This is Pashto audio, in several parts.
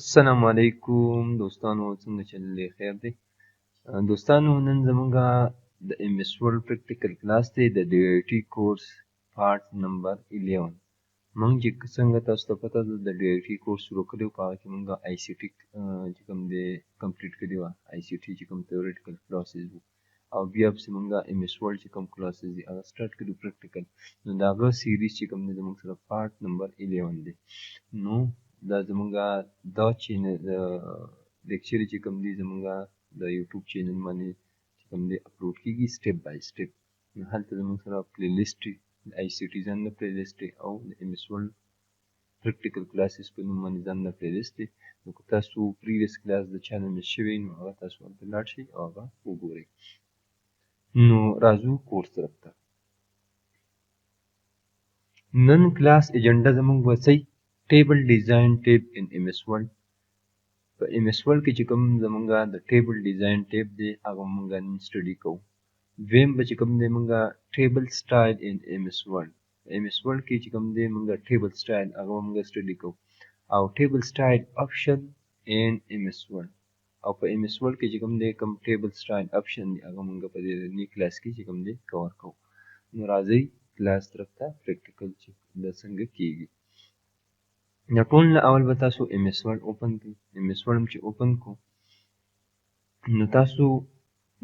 السلام علیکم دوستانو، څنګه چل دی؟ خیر دی دوستانو. نن زمونږ د ایم ایس ورډ پریکټیکل کلاس دی، د ډي آی ټي کورس پارټ نمبر 11. مونږ چې څنګه تاسو ته پته ده، د ډي آی ټي کورس شروع کړی، په هغه کې مونږ آی سي ټي چې کوم دی کمپلیټ کړی وه، آی سي ټي چې کوم تیوریټیکل کلاسز وو، او بیا پسې مونږ ایم ایس ورډ چې کوم کلاسز دي هغه سټارټ کړو پریکټیکل. نو د هغه سیریز چې کوم دی زمونږ سره پارټ نمبر 11 دی. نو دا زمونږ دا چینل لیکچر چې کوم دی زمونږ د یوټیوب چینل باندې چې کوم دی اپلوډ کیږي سټپ بای سټپ. نو هلته زمونږ سره پلی لیست د آی سي ټي ځان له پلی لیست دی، او د ایم ایس ورډ پریکټیکل کلاسز په نوم باندې ځان له پلی لیست دی. نو که تاسو پریویس کلاس د چا نه مس شوی، نو هغه تاسو هلته لاړ شئ او هغه وګورئ. نو راځو کورس طرف ته. نن کلاس ایجنډا زمونږ به څه؟ ټیبل ډیزاین ټیب ان ایم ایس ورډ. په ایم ایس ورډ کې چې کوم زمونږ د ټیبل ډیزاین ټیب دی هغه مونږ نن سټډي کوو. دویم به چې کوم دی مونږ ټیبل سټایل ان ایم ایس ورډ، په ایم ایس ورډ کې چې کوم دی مونږ ټیبل سټایل هغه مونږ سټډي کوو، او ټیبل سټایل آپشن ان ایم ایس ورډ، او په ایم ایس ورډ کې چې کوم دی کوم ټیبل سټایل آپشن دی هغه مونږ په دې نی کلاس کې چې کوم دی کور کوو. نو راځئ کلاس طرف ته، پریکټیکل چې دا څنګه کیږي. د ټول نه اول به تاسو ایم ایس ورډ اوپن کړئ. ایم ایس ورډ چې اوپن کو، نو تاسو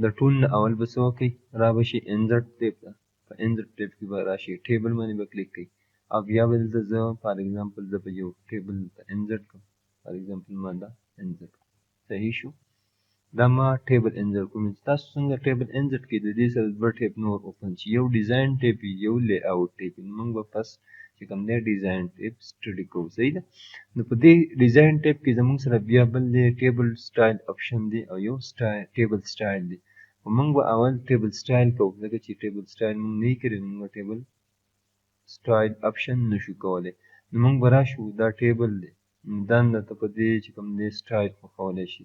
د ټول نه اول به څه وکړئ، را به شئ انزرټ ټیب ته. په انزرټ ټیب کې به راشئ، ټیبل باندې به کلیک کړئ، او بیا به دلته زه فار اگزامپل زه به یو ټیبل ته انزرټ کړم. فار اگزامپل ما دا انزرټ کړم، صحیح شو. دا ما ټیبل انزرټ کړم. تاسو څنګه ټیبل انزرټ کړئ، د دې سره دوه ټیب نور اوپن شي، یو ډیزاین ټیب یو لی آوټ ټیب. نو موږ به فرست چې کوم دی ډیزاین ټیب سټډي کوو، صحیح ده. نو په دې ډیزاین ټیب کې زموږ سره بیا بل دی ټیبل سټایل آپشن دی، او یو ټیبل سټایل دی. خو موږ به اول ټیبل سټایل کوو، ځکه چې ټیبل سټایل موږ نه کړی، نو موږ ټیبل سټایل آپشن نشو کولی. نو موږ به راشو، دا ټیبل دی، نو دا ته په دې چې کوم دی سټایل خوښولی شي.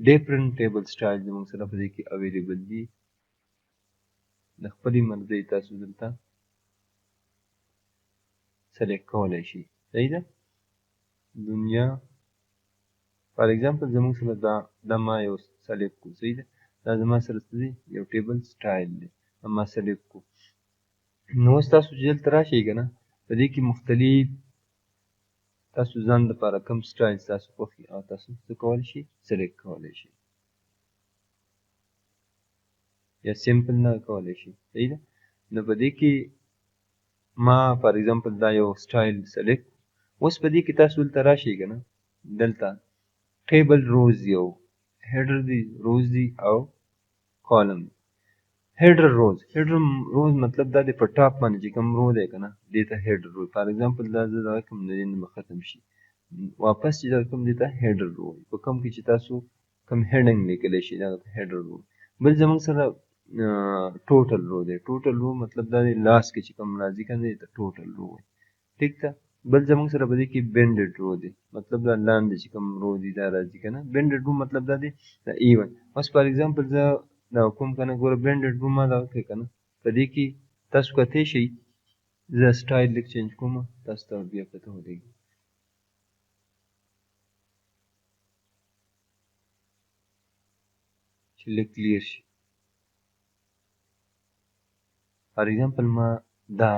ډیفرنټ ټیبل سټایل زموږ سره په دې کې اویلیبل دي، د خپلې مرضۍ تاسو دلته سلیکټ کولی شي، صحیح ده. دنیا فار اگزامپل زموږ سره دا ما یو سلیکټ کو، صحیح ده. دا زما سره څه دی، یو ټیبل سټایل دی، دا ما سلیکټ کو. نو اوس تاسو چې دلته راشئ که نه، په دې کې مختلف تاسو ځان دپاره کوم سټایل ستاسو خوښ وي هغه تاسو څه کولی شئ، سلیکټ کولی شئ، یا سمپل نه کولی شئ، صحیح ده. نو په دې کې ما فار اگزامپل دا یو سټایل سلیکټ. اوس په دې کې تاسو دلته راشئ که نه، دلته ټیبل روز یو هیډر دی، روز دی او کالم دی. هیډر روز، هیډر روز مطلب دا دی په ټاپ باندې چې کوم رو دی که نه، دې ته هیډر رو. فار اگزامپل دا زه دغه کوم د دې نه به ختم شي، واپس چې دغه کوم دې ته هیډر رو، په کوم کې چې تاسو کوم هیډینګ لیکلی شئ دغه ته هیډر رو. بل زموږ سره ټوټل رو دی. ټوټل رو مطلب دا دی لاس کې چې کوم راځي که نه، دې ته ټوټل رو وایي، ټیک ده. بل زموږ سره په دې کې بینډډ رو دی، مطلب دا لاندې چې کوم رو دی دا راځي که نه. بینډډ رو مطلب دا دی دا ایون. اوس فار اگزامپل زه دا کوم که نه، ګوره بینډډ رو ما دا وکړی که نه، په دې کې تاسو کتی شئ، زه سټایل لږ چینج کوم، تاسو ته بیا پته ولګي. چې لږ کلیر شي. فار اگزامپل ما دا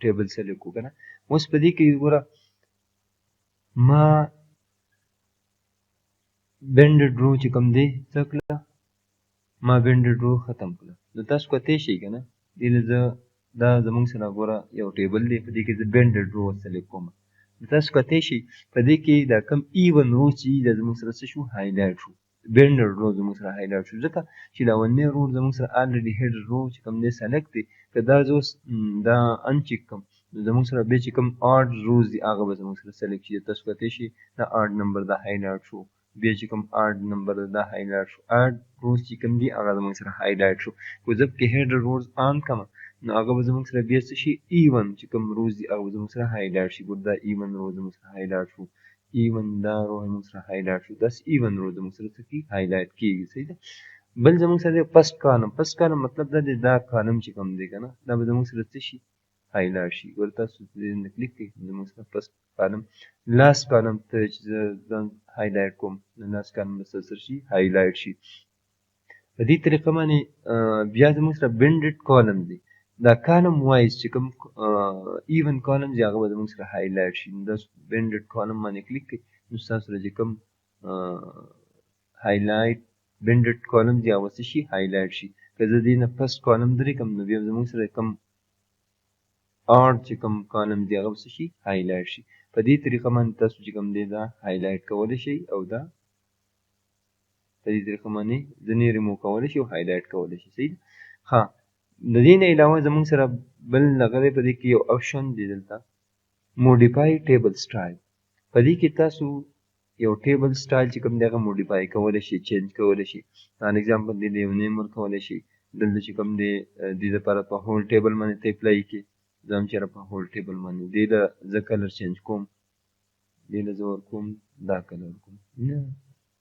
ټیبل سلیکټ کړو که نه. اوس په دې کې ګوره ما بینډډ رو چې کوم دی څه کړه، ما بینډډ رو ختم کړه. نو تاسو کتی شئ که نه، دې له زه دا زموږ سره ګوره یو ټیبل دی، په دې کې زه بینډډ رو سلیکټ کوم. نو تاسو کتی شئ په دې کې دا کوم ایون رو چې دا زموږ سره څه شو، هایلایټ شو. بینډډ رو زموږ سره هایلایټ شو، ځکه چې دا اولنی رو زموږ سره الریډي هیډر رو چې کوم دی سلیکټ دی. که دا زه اوس دا انچیک کړم، نو زموږ سره بیا چې کوم آډ روز دی هغه به زموږ سره سلیکټ شي. تاسو کتی شئ دا آډ نمبر دا هایلایټ شو، بیا چې کوم آډ نمبر دا هایلایټ شو، آډ روز چې کوم دی هغه زموږ سره هایلایټ شو. که زه پکې هیډر روز آن کړم، نو هغه به زموږ سره بیا څه شي، ایون چې کوم روز دی هغه به زموږ سره هایلایټ شي. ګوره دا ایون روز زموږ سره هایلایټ شو، ایون دا رو زموږ سره هایلایټ شو، داسې ایون رو زموږ سره څه کېږي، هایلایټ کېږي، صحیح ده. بل زموږ سره دی فرست کالم. فرست کالم مطلب دا دی دا کالم چې کوم دی که نه، دا به زموږ سره څه شي، highlight شي. ګوره تاسو دې نه کلیک کړئ، زموږ سره first column last column ته چې زه ځان highlight کوم، نو last column به څه شي؟ highlight شي. په دې طریقه باندې بیا زموږ سره banded column دی، دا column wise چې کوم even column دی هغه به زموږ سره highlight شي. نو دا banded column باندې کلیک کړئ، نو ستاسو سره چې کوم highlight banded column دی هغه به څه شي؟ highlight شي. که زه دې نه first column درې کړم، نو بیا زموږ سره کوم odd چې کوم column دی هغه به څه شي؟ highlight شي. په دې طریقه باندې تاسو چې کوم دی دا highlight کولی شئ او دا په دې طریقه باندې ځینې ریموو کولی شي او highlight کولی شي. صحیح ده؟ ښه، د دې نه علاوه زموږ سره بل دغه دی، په دې کې یو option دی دلته modify table style. په دې کې تاسو یو table style چې کوم دی هغه modify کولی شئ، change کولی شئ. for example دې له یو name ورکولی شئ، دلته چې کوم دی دې دپاره په whole table باندې ته apply کړې، زه هم چېرې په whole table باندې دې له زه color change کوم، دې له زه ورکوم دا color کوم، نه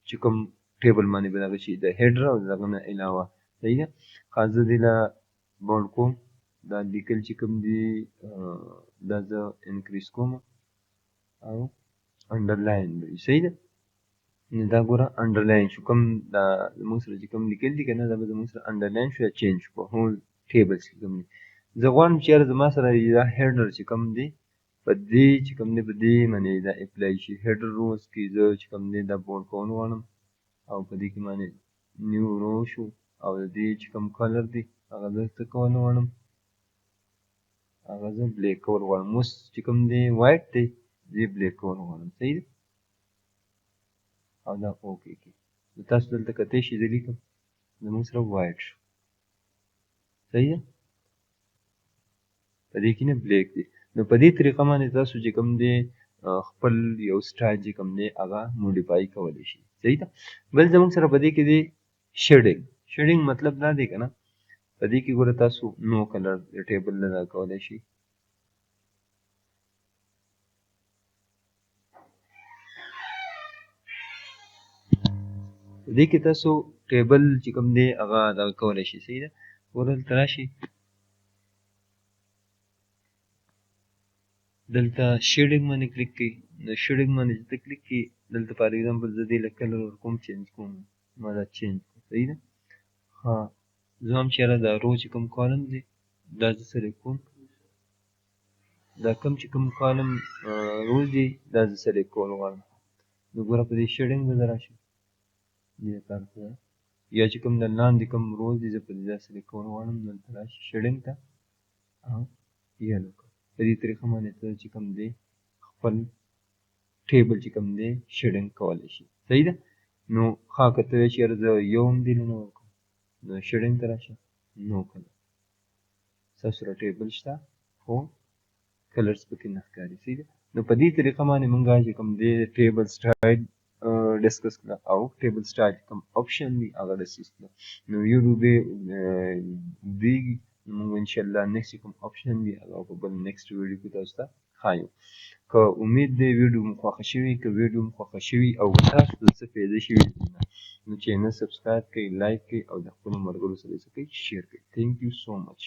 چې کوم table باندې به دغه شي د header او دغه نه علاوه. صحیح ده؟ ښه، زه دې له bold کوم، دا لیکل چې کوم دي دا زه increase کوم او underline به وي. صحیح ده؟ نو دا ګوره underline شو، کوم دا زموږ سره چې کوم لیکل دي که نه، دا به زموږ سره underline شو یا change شو په whole tables کې کوم دي. زه غواړم چې یاره زما سره دا header چې کوم دی په دې چې کوم دی په دې باندې دا apply شي. header rows کې زه چې کوم دی دا bold کول غواړم او په دې کې باندې new row شو او د دې چې کوم color دی هغه زه څه کول غواړم؟ هغه زه black کول غواړم. اوس چې کوم دی white دی، زه یې black کول غواړم. صحیح ده؟ او دا okay کړي. نو تاسو دلته کتی شئ، زه لیکم زموږ سره white شو. صحیح ده؟ په دې کې نه black دی. نو په دې طریقه باندې تاسو چې کوم دی خپل یو سټایل چې کوم دی هغه modify کولی شئ. صحیح ده؟ بل زموږ سره په دې کې دی shading. shading مطلب دا دی که نه، په دې کې ګوره تاسو no color د table نه دا کولی شئ. په دې کې تاسو table چې کوم دی هغه دغه کولی شئ. صحیح ده؟ ګوره دلته راشئ، دلته shading باندې کلیک کړئ. نو shading باندې چې ته کلیک کړې، دلته for example زه دې له color ورکوم، change کوم، ما دا change کړو. صحیح ده؟ ښه، زه هم چې یاره دا row چې کوم column دی دا زه select کوم، دا کوم چې کوم column rows دی دا زه select کول غواړم. نو ګوره په دې shading به زه راشم دې لپاره ته یا چې کوم د لاندې کوم rows دی زه په دې دا select کول غواړم، دلته راشي shading ته او yellow کړه. په دې طریقه باندې ته چې کوم دی خپل table چې کوم دی shading کولی شي. صحیح ده؟ نو ښه، که ته وایې چې یاره زه یو هم دې له نه ورکوم، نو shading ته راشه no color، ستاسو سره table شته خو colors پکې نه ښکاري. صحیح ده؟ نو په دې طریقه باندې مونږ چې کوم دی table style discuss کړه او table style کوم option دی هغه discuss کړه. نو ویډیو به اوږدېږي، نو مونږ انشاءالله next کوم option دی هغه په بل next ویډیو کې تاسو ته ښایو. که امید دی ویډیو مو خوښه شوي، که ویډیو مو خوښه شوي او تاسو ته څه فایده شوي نو channel subscribe کړئ، like کړئ او د خپلو ملګرو سره یې څه کړئ، share کړئ. Thank you so much.